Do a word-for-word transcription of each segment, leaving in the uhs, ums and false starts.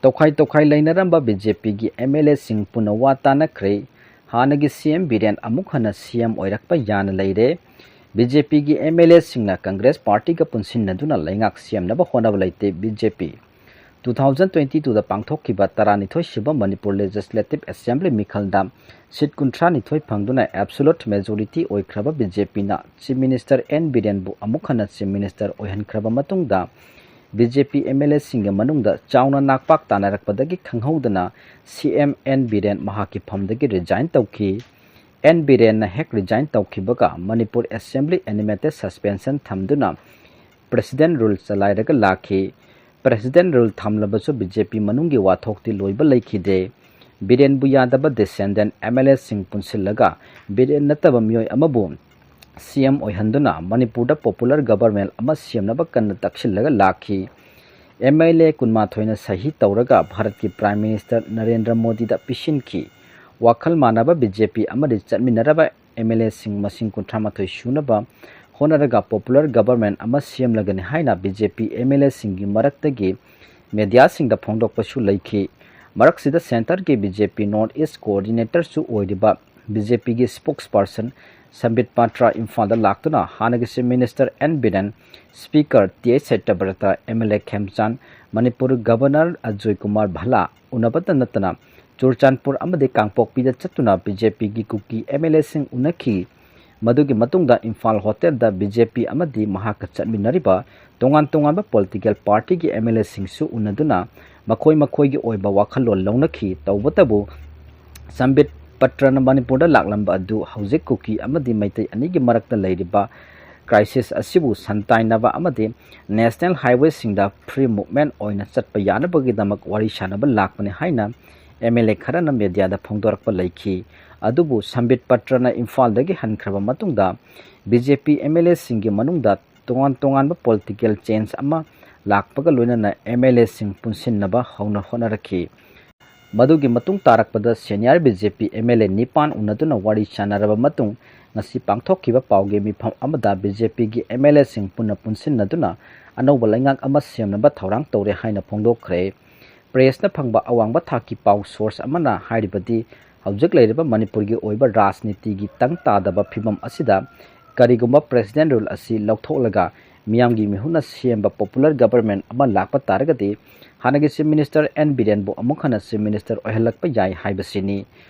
ꯇꯣꯈꯥꯏ ꯇꯣꯈꯥꯏ ꯂꯩꯅꯔꯝꯕ B J ꯄꯤꯒꯤ M L ꯑꯦꯁꯤꯡ ꯄꯨꯟꯅ ꯋꯥ ꯇꯥꯅꯈ꯭ꯔꯦ꯫ ꯍꯥꯟꯅꯒꯤ ꯁꯤ ꯑꯦꯝ ꯕꯤꯔꯦꯟ ꯑꯃꯨꯛ ꯍꯟꯅ ꯁꯤ ꯑꯦꯝ ꯑꯣꯏꯔꯛꯄ ꯌꯥꯅ ꯂꯩꯔꯦ꯫ ꯕꯤ ꯖꯦ ꯄꯤꯒꯤ ꯑꯦꯝ ꯑꯦꯜ ꯑꯦꯁꯤꯡꯅ ꯀꯪꯒ꯭ꯔꯦꯁ ꯄꯥꯔꯇꯤꯒ ꯄꯨꯟꯁꯤꯟꯅꯗꯨꯅ ꯂꯩꯉꯥꯛ ꯁꯦꯝꯅꯕ ꯍꯣꯠꯅꯕ ꯂꯩꯇꯦ꯫ B J P two thousand twenty ꯇꯨꯗ ꯄꯥꯡꯊꯣꯛꯈꯤꯕ ꯇꯔꯥꯅꯤꯊꯣꯏ ꯁꯨꯕ ꯃꯅꯤꯄꯨꯔ ꯂꯦꯖꯤꯁꯂꯦꯇꯤꯚ ꯑꯦꯁꯦꯝꯕ꯭ꯂꯤ ꯃꯤꯈꯜꯗ ꯁꯤꯠ ꯀꯨꯟꯊ꯭ꯔꯥꯅꯤꯊꯣꯏ ꯐꯪꯗꯨꯅ ꯑꯦꯕꯁꯣꯂꯨꯠ ꯃꯦꯖꯣꯔꯤꯇꯤ ꯑꯣꯏꯈ꯭ꯔꯕ ꯕꯤ ꯖꯦ ꯄꯤꯅ ꯆꯤꯐ ꯃꯤꯅꯤꯁꯇꯔ ꯑꯦꯟ ꯕꯤꯔꯦꯟꯕꯨ ꯑꯃꯨꯛ ꯍꯟꯅ ꯆꯤꯐ ꯃꯤꯅꯤꯁꯇꯔ ꯑꯣꯏꯍꯟꯈ꯭ꯔꯕ ꯃꯇꯨꯡꯗ, B J P M L ꯑꯦꯁꯤꯡꯒꯤ ꯃꯅꯨꯡꯗ ꯆꯥꯎꯅ ꯅꯥꯛꯄꯥꯛ ꯇꯥꯅꯔꯛꯄꯗꯒꯤ ꯈꯪꯍꯧꯗꯅ ꯁꯤ ꯑꯦꯝ ꯑꯦꯟ ꯕꯤꯔꯦꯟ ꯃꯍꯥꯛꯀꯤ ꯐꯝꯗꯒꯤ ꯔꯤꯖꯥꯏꯟ ꯇꯧꯈꯤ꯫ ꯑꯦꯟ ꯕꯤꯔꯦꯟꯅ ꯍꯦꯛ ꯔꯤꯖꯥꯏꯟ ꯇꯧꯈꯤꯕꯒ ꯃꯅꯤꯄꯨꯔ ꯑꯦꯁꯦꯝꯕ꯭ꯂꯤ ꯑꯦꯅꯤꯃꯦꯇꯦꯗ ꯁꯁꯄꯦꯟꯁꯟ ꯊꯝꯗꯨꯅ ꯄ꯭ꯔꯦꯁꯤꯗꯦꯟ ꯔꯨꯜ ꯆꯂꯥꯏꯔꯒ ꯂꯥꯛꯈꯤ꯫ ꯄ꯭ꯔꯦꯁꯤꯗꯦꯟ ꯔꯨꯜ ꯊꯝꯂꯕꯁꯨ ꯕꯤ ꯖꯦ ꯄꯤ ꯃꯅꯨꯡꯒꯤ ꯋꯥꯊꯣꯛꯇꯤ ꯂꯣꯏꯕ ꯂꯩꯈꯤꯗꯦ꯫ ꯕꯤꯔꯦꯟꯕꯨ ꯌꯥꯗꯕ ꯗꯤꯁꯦꯟꯗꯦꯟ ꯑꯦꯝ ꯑꯦꯜ ꯑꯦꯁꯤꯡ ꯄꯨꯟꯁꯤꯜꯂꯒ ꯕꯤꯔꯦꯟ ꯅꯠꯇꯕ ꯃꯤꯑꯣꯏ ꯑꯃꯕꯨ ꯁꯤ ꯑꯦꯝ ꯑꯣꯏꯍꯟꯗꯨꯅ ꯃꯅꯤꯄꯨꯔꯗ ꯄꯣꯄꯨꯂꯔ ꯒꯕꯔꯃꯦꯟ ꯑꯃ ꯁꯦꯝꯅꯕ ꯀꯟꯅ ꯇꯛꯁꯤꯜꯂꯒ ꯂꯥꯛꯈꯤ꯫ ꯑꯦꯝ ꯑꯦꯜ ꯑꯦ ꯀꯨꯟꯃꯥꯊꯣꯏꯅ ꯁꯍꯤ ꯇꯧꯔꯒ ꯚꯥꯔꯠꯀꯤ ꯄ꯭ꯔꯥꯏꯝ ꯃꯤꯅꯤꯁꯇꯔ ꯅꯔꯦꯟꯗ꯭ꯔ ꯃꯣꯗꯤꯗ ꯄꯤꯁꯤꯟꯈꯤ꯫ ꯋꯥꯈꯜ ꯃꯥꯟꯅꯕ ꯕꯤ ꯖꯦ ꯄꯤ ꯑꯃꯗꯤ ꯆꯠꯃꯤꯟꯅꯔꯕ ꯑꯦꯝ ꯑꯦꯜ ꯑꯦꯁꯤꯡ ꯃꯁꯤꯡ ꯀꯨꯟꯊ꯭ꯔꯥ ꯃꯥꯊꯣꯏ ꯁꯨꯅꯕ ꯍꯣꯠꯅꯔꯒ ꯄꯣꯄꯨꯂꯔ ꯒꯕꯔꯃꯦꯟ ꯑꯃ ꯁꯦꯝꯂꯒꯅꯤ ꯍꯥꯏꯅ B J P M L ꯑꯦꯁꯤꯡꯒꯤ ꯃꯔꯛꯇꯒꯤ ꯃꯦꯗꯤꯌꯥꯁꯤꯡꯗ ꯐꯣꯡꯗꯣꯛꯄꯁꯨ ꯂꯩꯈꯤ꯫ ꯃꯔꯛꯁꯤꯗ ꯁꯦꯟꯇꯔꯒꯤ B J P north east ꯀꯣꯑꯣꯔꯗꯤꯅꯦꯇꯔꯁꯨ ꯑꯣꯏꯔꯤꯕ ꯕꯤ ꯖꯦ ꯄꯤꯒꯤ ꯁ꯭ꯄꯣꯛꯁ ꯄꯔꯁꯟ ꯁꯝꯕꯤꯠ ꯄꯥꯇ꯭ꯔ ꯏꯝꯐꯥꯜꯗ ꯂꯥꯛꯇꯨꯅ ꯍꯥꯟꯅꯒꯤ chief minister N Biren, speaker T H Satyabrata, M L A Khemchand, Manipur governor Ajoy Kumar Bhalla ꯎꯅꯕꯇ ꯅꯠꯇꯅ ꯆꯨꯔꯆꯥꯟꯄꯨꯔ ꯑꯃꯗꯤ ꯀꯥꯡꯄꯣꯛꯄꯤꯗ ꯆꯠꯇꯨꯅ ꯕꯤ ꯖꯦ ꯄꯤꯒꯤ ꯀꯨꯀꯤ ꯑꯦꯝ ꯑꯦꯜ ꯑꯦꯁꯤꯡ ꯎꯅꯈꯤ꯫ ꯃꯗꯨꯒꯤ ꯃꯇꯨꯡꯗ ꯏꯝꯐꯥꯜ ꯍꯣꯇꯦꯜꯗ ꯕꯤ ꯖꯦ ꯄꯤ ꯑꯃꯗꯤ ꯃꯍꯥꯛꯀ ꯆꯠꯃꯤꯟꯅꯔꯤꯕ ꯇꯣꯉꯥꯟ ꯇꯣꯉꯥꯟꯕ ꯄꯣꯂꯤꯇꯤꯀꯦꯜ ꯄꯥꯔꯇꯤꯒꯤ ꯑꯦꯝ ꯑꯦꯜ ꯑꯦꯁꯤꯡꯁꯨ ꯎꯅꯗꯨꯅ ꯃꯈꯣꯏ ꯃꯈꯣꯏꯒꯤ ꯑꯣꯏꯕ ꯋꯥꯈꯜꯂꯣꯟ ꯂꯧꯅꯈꯤ꯫ ꯇꯧꯕꯇꯕꯨ ꯁꯝꯕꯤꯠ ꯄꯇ꯭ꯔꯅ ꯃꯅꯤꯄꯨꯔꯗ ꯂꯥꯛꯂꯝꯕ ꯑꯗꯨ ꯍꯧꯖꯤꯛ ꯀꯨꯀꯤ ꯑꯃꯗꯤ ꯃꯩꯇꯩ ꯑꯅꯤꯒꯤ ꯃꯔꯛꯇ ꯂꯩꯔꯤꯕ ꯀ꯭ꯔꯥꯏꯁꯤꯁ ꯑꯁꯤꯕꯨ ꯁꯟꯇꯥꯏꯅꯕ ꯑꯃꯗꯤ ꯅꯦꯁꯅꯦꯜ ꯍꯥꯏꯋꯦꯁꯤꯡꯗ ꯐ꯭ꯔꯤ ꯃꯨꯚꯃꯦꯟ ꯑꯣꯏꯅ ꯆꯠꯄ ꯌꯥꯅꯕꯒꯤꯗꯃꯛ ꯋꯥꯔꯤ ꯁꯥꯅꯕ ꯂꯥꯛꯄꯅꯤ ꯍꯥꯏꯅ ꯑꯦꯝ ꯑꯦꯜ ꯑꯦ ꯈꯔꯅ ꯃꯦꯗꯤꯌꯥꯗ ꯐꯣꯡꯗꯣꯔꯛꯄ ꯂꯩꯈꯤ꯫ ꯑꯗꯨꯕꯨ ꯁꯝꯕꯤꯠ ꯄꯇ꯭ꯔꯅ ꯏꯝꯐꯥꯜꯗꯒꯤ ꯍꯟꯈ꯭ꯔꯕ ꯃꯇꯨꯡꯗ B J P M L ꯑꯦꯁꯤꯡꯒꯤ ꯃꯅꯨꯡꯗ ꯇꯣꯉꯥꯟ ꯇꯣꯉꯥꯟꯕ ꯄꯣꯂꯤꯇꯤꯀꯦꯜ ꯆꯦꯟꯖ ꯑꯃ ꯂꯥꯛꯄꯒ ꯂꯣꯏꯅꯅ ꯑꯦꯝ ꯑꯦꯜ ꯑꯦꯁꯤꯡ ꯄꯨꯟꯁꯤꯟꯅꯕ ꯍꯧꯅ ꯍꯣꯠꯅꯔꯛꯈꯤ꯫ ꯃꯗꯨꯒꯤ ꯃꯇꯨꯡ ꯇꯥꯔꯛꯄꯗ senior B J P M L ꯑꯦ ꯅꯤꯄꯥꯟ ꯎꯅꯗꯨꯅ ꯋꯥꯔꯤ ꯁꯥꯅꯔꯕ ꯃꯇꯨꯡ ꯉꯁꯤ ꯄꯥꯡꯊꯣꯛꯈꯤꯕ ꯄꯥꯎꯒꯤ ꯃꯤꯐꯝ ꯑꯃꯗ ꯕꯤ ꯖꯦ ꯄꯤꯒꯤ ꯑꯦꯝ ꯑꯦꯜ ꯑꯦꯁꯤꯡ ꯄꯨꯟꯅ ꯄꯨꯟꯁꯤꯟꯅꯗꯨꯅ ꯑꯅꯧꯕ ꯂꯩꯉꯥꯛ ꯑꯃ ꯁꯦꯝꯅꯕ ꯊꯧꯔꯥꯡ ꯇꯧꯔꯦ ꯍꯥꯏꯅ ꯐꯣꯡꯗꯣꯛꯈ꯭ꯔꯦ꯫ ꯄ꯭ꯔꯦꯁꯅ ꯐꯪꯕ ꯑꯋꯥꯡꯕ ꯊꯥꯛꯀꯤ ꯄꯥꯎ ꯁꯣꯔꯁ ꯑꯃꯅ ꯍꯥꯏꯔꯤꯕꯗꯤ, ꯍꯧꯖꯤꯛ ꯂꯩꯔꯤꯕ ꯃꯅꯤꯄꯨꯔꯒꯤ ꯑꯣꯏꯕ ꯔꯥꯖꯅꯤꯇꯤꯒꯤ ꯇꯪ ꯇꯥꯗꯕ ꯐꯤꯕꯝ ꯑꯁꯤꯗ ꯀꯔꯤꯒꯨꯝꯕ ꯄ꯭ꯔꯦꯁꯤꯗꯦꯟ ꯔꯨꯜ ꯑꯁꯤ ꯂꯧꯊꯣꯛꯂꯒ ꯃꯤꯌꯥꯝꯒꯤ ꯃꯤꯍꯨꯠꯅ ꯁꯦꯝꯕ ꯄꯣꯄꯨꯂꯔ ꯒꯕꯔꯟꯃꯦꯟ ꯑꯃ ꯂꯥꯛꯄ ꯇꯥꯔꯒꯗꯤ, ꯍꯥꯟꯅꯒꯤ ꯆꯤꯐ ꯃꯤꯅꯤꯁꯇꯔ ꯑꯦꯟ ꯕꯤꯔꯦꯟꯕꯨ ꯑꯃꯨꯛ ꯍꯟꯅ ꯆꯤꯐ ꯃꯤꯅꯤꯁꯇꯔ ꯑꯣꯏꯍꯜꯂꯛꯄ ꯌꯥꯏ ꯍꯥꯏꯕꯁꯤꯅꯤ꯫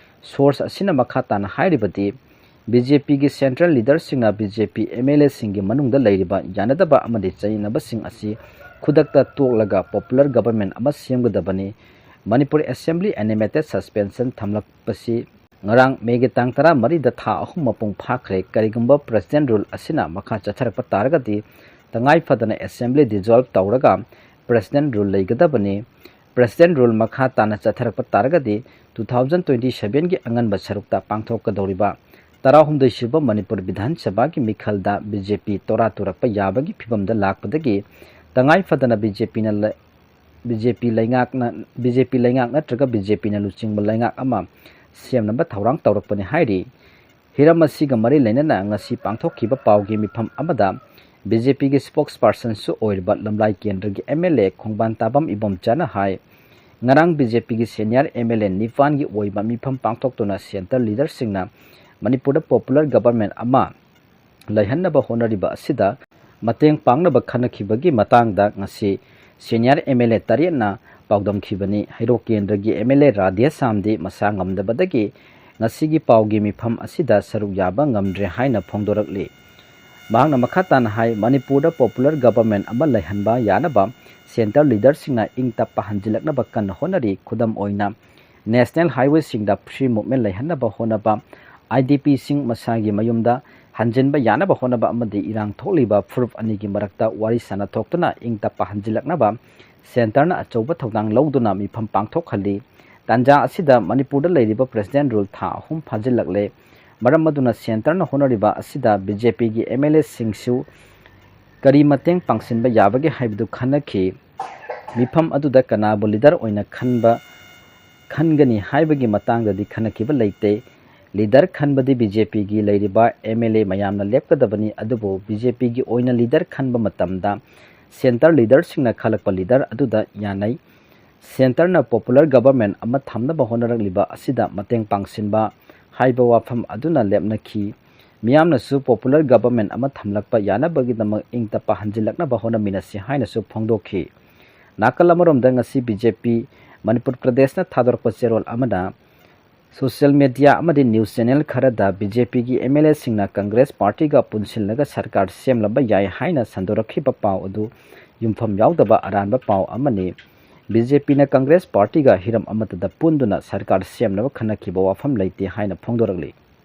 ꯁꯣꯔꯁ ꯑꯁꯤꯅ ꯃꯈꯥ ꯇꯥꯅ ꯍꯥꯏꯔꯤꯕꯗꯤ, ꯕꯤ ꯖꯦ ꯄꯤꯒꯤ ꯁꯦꯟꯇ꯭ꯔꯦꯜ ꯂꯤꯗꯔꯁꯤꯡꯅ B J P M L ꯑꯦꯁꯤꯡꯒꯤ ꯃꯅꯨꯡꯗ ꯂꯩꯔꯤꯕ ꯌꯥꯅꯗꯕ ꯑꯃꯗꯤ ꯆꯌꯦꯠꯅꯕꯁꯤꯡ ꯑꯁꯤ ꯈꯨꯗꯛꯇ ꯇꯣꯛꯂꯒ ꯄꯣꯄꯨꯂꯔ ꯒꯕꯔꯟꯃꯦꯟ ꯑꯃ ꯁꯦꯝꯒꯗꯕꯅꯤ꯫ ꯃꯅꯤꯄꯨꯔ ꯑꯦꯁꯦꯝꯕ꯭ꯂꯤ ꯑꯦꯅꯤꯃꯦꯇꯦꯠ ꯁꯁꯄꯦꯟꯁꯟ ꯊꯝꯂꯛꯄꯁꯤ ꯉꯔꯥꯡ ꯃꯦꯒꯤ ꯇꯥꯡ ꯇꯔꯥꯃꯔꯤꯗ ꯊꯥ ꯑꯍꯨꯝ ꯃꯄꯨꯡ ꯐꯥꯈ꯭ꯔꯦ꯫ ꯀꯔꯤꯒꯨꯝꯕ ꯄ꯭ꯔꯦꯁꯤꯗꯦꯟ ꯔꯨꯜ ꯑꯁꯤꯅ ꯃꯈꯥ ꯆꯠꯊꯔꯛꯄ ꯇꯥꯔꯒꯗꯤ, ꯇꯉꯥꯏ ꯐꯗꯅ ꯑꯦꯁꯦꯝꯕ꯭ꯂꯤ ꯗꯤꯖꯣꯜꯕ ꯇꯧꯔꯒ ꯄ꯭ꯔꯦꯁꯤꯗꯦꯟ ꯔꯨꯜ ꯂꯩꯒꯗꯕꯅꯤ꯫ ꯄ꯭ꯔꯦꯁꯤꯗꯦꯟ ꯔꯨꯜ ꯃꯈꯥ ꯇꯥꯅ ꯆꯠꯊꯔꯛꯄ ꯇꯥꯔꯒꯗꯤ, ꯇꯨ ꯊꯥꯎꯖꯟ ꯇ꯭ꯋꯦꯟꯇꯤ ꯁꯚꯦꯟꯒꯤ ꯑꯉꯟꯕ ꯁꯔꯨꯛꯇ ꯄꯥꯡꯊꯣꯛꯀꯗꯧꯔꯤꯕ ꯇꯔꯥꯍꯨꯝꯗꯣꯏ ꯁꯨꯕ ꯃꯅꯤꯄꯨꯔ ꯕꯤꯙꯥꯟ ꯁꯚꯥꯒꯤ ꯃꯤꯈꯜꯗ ꯕꯤ ꯖꯦ ꯄꯤ ꯇꯣꯔꯥ ꯇꯨꯔꯛꯄ ꯌꯥꯕꯒꯤ ꯐꯤꯕꯝꯗ ꯂꯥꯛꯄꯗꯒꯤ, ꯇꯉꯥꯏ ꯐꯗꯅ ꯕꯤ ꯖꯦ ꯄꯤꯅ ꯂ-, ꯕꯤ ꯖꯦ ꯄꯤ ꯂꯩꯉꯥꯛꯅ, ꯕꯤ ꯖꯦ ꯄꯤ ꯂꯩꯉꯥꯛ ꯅꯠꯇ꯭ꯔꯒ ꯕꯤ ꯖꯦ ꯄꯤꯅ ꯂꯨꯆꯤꯡꯕ ꯂꯩꯉꯥꯛ ꯑꯃ ꯁꯦꯝꯅꯕ ꯊꯧꯔꯥꯡ ꯇꯧꯔꯛꯄꯅꯤ ꯍꯥꯏꯔꯤ꯫ ꯍꯤꯔꯝ ꯑꯁꯤꯒ ꯃꯔꯤ ꯂꯩꯅꯅ ꯉꯁꯤ ꯄꯥꯡꯊꯣꯛꯈꯤꯕ ꯄꯥꯎꯒꯤ ꯃꯤꯐꯝ ꯑꯃꯗ ꯕꯤ ꯖꯦ ꯄꯤꯒꯤ ꯁ꯭ꯄꯣꯛꯁ ꯄꯥꯔꯁꯟꯁꯨ ꯑꯣꯏꯔꯤꯕ ꯂꯝꯂꯥꯏ ꯀꯦꯟꯗ꯭ꯔꯒꯤ ꯑꯦꯝ ꯑꯦꯜ ꯑꯦ ꯈꯣꯡꯕꯥꯟ ꯇꯥꯕꯝ ꯏꯕꯣꯝꯆꯥꯅ ꯍꯥꯏ, ꯉꯔꯥꯡ ꯕꯤ ꯖꯦ ꯄꯤꯒꯤ ꯁꯦꯅꯤꯌꯔ ꯑꯦꯝ ꯑꯦꯜ ꯑꯦ ꯅꯤꯄꯥꯟꯒꯤ ꯑꯣꯏꯕ ꯃꯤꯐꯝ ꯄꯥꯡꯊꯣꯛꯇꯨꯅ ꯁꯦꯟꯇꯔ ꯂꯤꯗꯔꯁꯤꯡꯅ ꯃꯅꯤꯄꯨꯔꯗ ꯄꯣꯄꯨꯂꯔ ꯒꯕꯔꯟꯃꯦꯟ ꯑꯃ ꯂꯩꯍꯟꯅꯕ ꯍꯣꯠꯅꯔꯤꯕ ꯑꯁꯤꯗ ꯃꯇꯦꯡ ꯄꯥꯡꯅꯕ ꯈꯟꯅꯈꯤꯕꯒꯤ ꯃꯇꯥꯡꯗ ꯉꯁꯤ ꯁꯦꯅꯤꯌꯔ ꯑꯦꯝ ꯑꯦꯜ ꯑꯦ ꯇꯔꯦꯠꯅ ꯄꯥꯎꯗꯝꯈꯤꯕꯅꯤ꯫ ꯍꯩꯔꯣꯛ ꯀꯦꯟꯗ꯭ꯔꯒꯤ ꯑꯦꯝ ꯑꯦꯜ ꯑꯦ ꯔꯥꯙꯦꯁ꯭ꯌꯥꯝꯗꯤ ꯃꯁꯥ ꯉꯝꯗꯕꯗꯒꯤ ꯉꯁꯤꯒꯤ ꯄꯥꯎꯒꯤ ꯃꯤꯐꯝ ꯑꯁꯤꯗ ꯁꯔꯨꯛ ꯌꯥꯕ ꯉꯝꯗ꯭ꯔꯦ ꯍꯥꯏꯅ ꯐꯣꯡꯗꯣꯔꯛꯂꯤ꯫ ꯃꯍꯥꯛꯅ ꯃꯈꯥ ꯇꯥꯅ ꯍꯥꯏ, ꯃꯅꯤꯄꯨꯔꯗ ꯄꯣꯄꯨꯂꯔ ꯒꯕꯔꯟꯃꯦꯟ ꯑꯃ ꯂꯩꯍꯟꯕ ꯌꯥꯅꯕ ꯁꯦꯟꯇꯔ ꯂꯤꯗꯔꯁꯤꯡꯅ ꯏꯪ ꯇꯞꯄ ꯍꯟꯖꯤꯜꯂꯛꯅꯕ ꯀꯟꯅ ꯍꯣꯠꯅꯔꯤ꯫ ꯈꯨꯗꯝ ꯑꯣꯏꯅ, ꯅꯦꯁꯅꯦꯜ ꯍꯥꯏꯋꯦꯁꯤꯡꯗ ꯐ꯭ꯔꯤ ꯃꯨꯚꯃꯦꯟ ꯂꯩꯍꯟꯅꯕ ꯍꯣꯠꯅꯕ, ꯑꯥꯏ ꯗꯤ ꯄꯤꯁꯤꯡ ꯃꯁꯥꯒꯤ ꯃꯌꯨꯝꯗ ꯍꯟꯖꯤꯟꯕ ꯌꯥꯅꯕ ꯍꯣꯠꯅꯕ ꯑꯃꯗꯤ ꯏꯔꯥꯡ ꯊꯣꯛꯂꯤꯕ ꯐꯨꯔꯨꯞ ꯑꯅꯤꯒꯤ ꯃꯔꯛꯇ ꯋꯥꯔꯤ ꯁꯥꯟꯅꯊꯣꯛꯇꯨꯅ ꯏꯪ ꯇꯞꯄ ꯍꯟꯖꯤꯜꯂꯛꯅꯕ ꯁꯦꯟꯇꯔꯅ ꯑꯆꯧꯕ ꯊꯧꯗꯥꯡ ꯂꯧꯗꯨꯅ ꯃꯤꯐꯝ ꯄꯥꯡꯊꯣꯛꯍꯜꯂꯤ꯫ ꯇꯥꯟꯖꯥ ꯑꯁꯤꯗ ꯃꯅꯤꯄꯨꯔꯗ ꯂꯩꯔꯤꯕ ꯄ꯭ꯔꯦꯁꯤꯗꯦꯟ ꯔꯨꯜ ꯊꯥ ꯑꯍꯨꯝ ꯐꯥꯖꯤꯜꯂꯛꯂꯦ꯫ ꯃꯔꯝ ꯑꯗꯨꯅ ꯁꯦꯟꯇꯔꯅ ꯍꯣꯠꯅꯔꯤꯕ ꯑꯁꯤꯗ ꯕꯤ ꯖꯦ ꯄꯤꯒꯤ ꯑꯦꯝ ꯑꯦꯜ ꯑꯦꯁꯤꯡꯁꯨ ꯀꯔꯤ ꯃꯇꯦꯡ ꯄꯥꯡꯁꯤꯟꯕ ꯌꯥꯕꯒꯦ ꯍꯥꯏꯕꯗꯨ ꯈꯟꯅꯈꯤ꯫ ꯃꯤꯐꯝ ꯑꯗꯨꯗ ꯀꯅꯥꯕꯨ ꯂꯤꯗꯔ ꯑꯣꯏꯅ ꯈꯟꯕ, ꯈꯟꯒꯅꯤ ꯍꯥꯏꯕꯒꯤ ꯃꯇꯥꯡꯗꯗꯤ ꯈꯟꯅꯈꯤꯕ ꯂꯩꯇꯦ꯫ ꯂꯤꯗꯔ ꯈꯟꯕꯗꯤ ꯕꯤ ꯖꯦ ꯄꯤꯒꯤ ꯂꯩꯔꯤꯕ ꯑꯦꯝ ꯑꯦꯜ ꯑꯦ ꯃꯌꯥꯝꯅ ꯂꯦꯞꯀꯗꯕꯅꯤ, ꯑꯗꯨꯕꯨ ꯕꯤ ꯖꯦ ꯄꯤꯒꯤ ꯑꯣꯏꯅ ꯂꯤꯗꯔ ꯈꯟꯕ ꯃꯇꯝꯗ ꯁꯦꯟꯇꯔ ꯂꯤꯗꯔꯁꯤꯡꯅ ꯈꯜꯂꯛꯄ ꯂꯤꯗꯔ ꯑꯗꯨꯗ ꯌꯥꯅꯩ꯫ ꯁꯦꯟꯇꯔꯅ ꯄꯣꯄꯨꯂꯔ ꯒꯚꯔꯟꯃꯦꯟ ꯑꯃ ꯊꯝꯅꯕ ꯍꯣꯠꯅꯔꯛꯂꯤꯕ ꯑꯁꯤꯗ ꯃꯇꯦꯡ ꯄꯥꯡꯁꯤꯟꯕ ꯍꯥꯏꯕ ꯋꯥꯐꯝ ꯑꯗꯨꯅ ꯂꯦꯞꯅꯈꯤ꯫ ꯃꯤꯌꯥꯝꯅꯁꯨ ꯄꯣꯄꯨꯂꯔ ꯒꯚꯔꯟꯃꯦꯟ ꯑꯃ ꯊꯝꯂꯛꯄ ꯌꯥꯅꯕꯒꯤꯗꯃꯛ ꯏꯪ ꯇꯞꯄ ꯍꯟꯖꯤꯜꯂꯛꯅꯕ ꯍꯣꯠꯅꯃꯤꯟꯅꯁꯤ ꯍꯥꯏꯅꯁꯨ ꯐꯣꯡꯗꯣꯛꯈꯤ꯫ ꯅꯥꯀꯜ ꯑꯃꯔꯣꯝꯗ ꯉꯁꯤ ꯕꯤ ꯖꯦ ꯄꯤ ꯃꯅꯤꯄꯨꯔ ꯄ꯭ꯔꯗꯦꯁꯅ ꯊꯥꯗꯣꯔꯛꯄ ꯆꯦꯔꯣꯜ ꯑꯃꯗ ꯁꯣꯁꯤꯌꯦꯜ ꯃꯦꯗꯤꯌꯥ ꯑꯃꯗꯤ ꯅ꯭ꯌꯨꯁ ꯆꯦꯅꯦꯜ ꯈꯔꯗ ꯕꯤ ꯖꯦ ꯄꯤꯒꯤ ꯑꯦꯝ ꯑꯦꯜ ꯑꯦꯁꯤꯡꯅ ꯀꯪꯒ꯭ꯔꯦꯁ ꯄꯥꯔꯇꯤꯒ ꯄꯨꯟꯁꯤꯜꯂꯒ ꯁꯔꯀꯥꯔ ꯁꯦꯝꯂꯝꯕ ꯌꯥꯏ ꯍꯥꯏꯅ ꯁꯟꯗꯣꯔꯛꯈꯤꯕ ꯄꯥꯎ ꯑꯗꯨ ꯌꯨꯝꯐꯝ ꯌꯥꯎꯗꯕ ꯑꯔꯥꯟꯕ ꯄꯥꯎ ꯑꯃꯅꯤ꯫ ꯕꯤ ꯖꯦ ꯄꯤꯅ ꯀꯪꯒ꯭ꯔꯦꯁ ꯄꯥꯔꯇꯤꯒ ꯍꯤꯔꯝ ꯑꯃꯠꯇꯗ ꯄꯨꯟꯗꯨꯅ ꯁꯔꯀꯥꯔ ꯁꯦꯝꯅꯕ ꯈꯟꯅꯈꯤꯕ ꯋꯥꯐꯝ ꯂꯩꯇꯦ ꯍꯥꯏꯅ ꯐꯣꯡꯗꯣꯔꯛꯂꯤ꯫